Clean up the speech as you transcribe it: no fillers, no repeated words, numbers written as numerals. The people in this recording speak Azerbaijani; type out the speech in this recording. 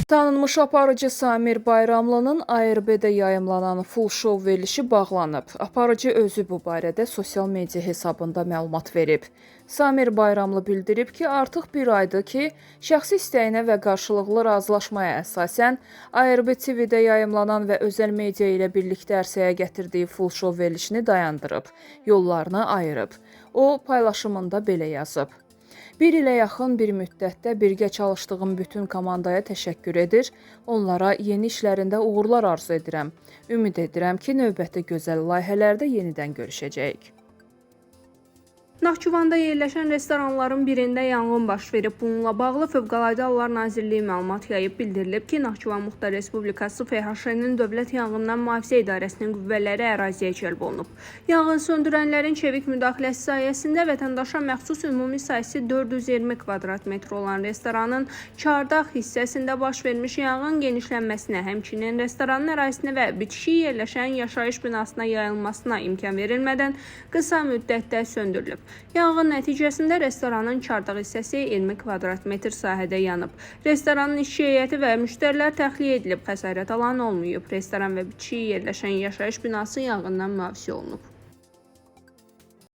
Tanınmış aparıcı Samir Bayramlının ARB-də yayımlanan Full Show verilişi bağlanıb. Aparıcı özü bu barədə sosial media hesabında məlumat verib. Samir Bayramlı bildirib ki, artıq bir aydır ki, şəxsi istəyinə və qarşılıqlı razılaşmaya əsasən ARB TV-də yayımlanan və özəl media ilə birlikdə ərsəyə gətirdiyi Full Show verilişini dayandırıb, yollarını ayırıb. O paylaşımında belə yazıb: Bir ilə yaxın bir müddətdə birgə çalışdığım bütün komandaya təşəkkür edir, onlara yeni işlərində uğurlar arzu edirəm. Ümid edirəm ki, növbəti gözəl layihələrdə yenidən görüşəcəyik. Naxçıvanda yerləşən restoranların birində yanğın baş verib. Bununla bağlı Fövqəladə Hallar Nazirliyi məlumat yayıb. Bildirilib ki, Naxçıvan Muxtar Respublikası FHŞ-nin Dövlət Yanğından Mühafizə İdarəsinin qüvvələri əraziyə cəlb olunub. Yanğın söndürənlərin çevik müdaxiləsi sayəsində vətəndaşa məxsus ümumi sahəsi 420 kvadrat metr olan restoranın çardaq hissəsində baş vermiş yanğın genişlənməsinə, həmçinin restoranın ərazisinə və bitişik yerləşən yaşayış binasına yayılmasına imkan verilmədən qısa müddətdə söndürülüb. Yanğın nəticəsində restoranın çardaq hissəsi 20 kvadrat metr sahədə yanıb. Restoranın işçi heyəti və müştərilər təxliyə edilib, xəsarət alan olmayıb. Restoran və bitişik yerləşən yaşayış binası yanğından mühafizə olunub.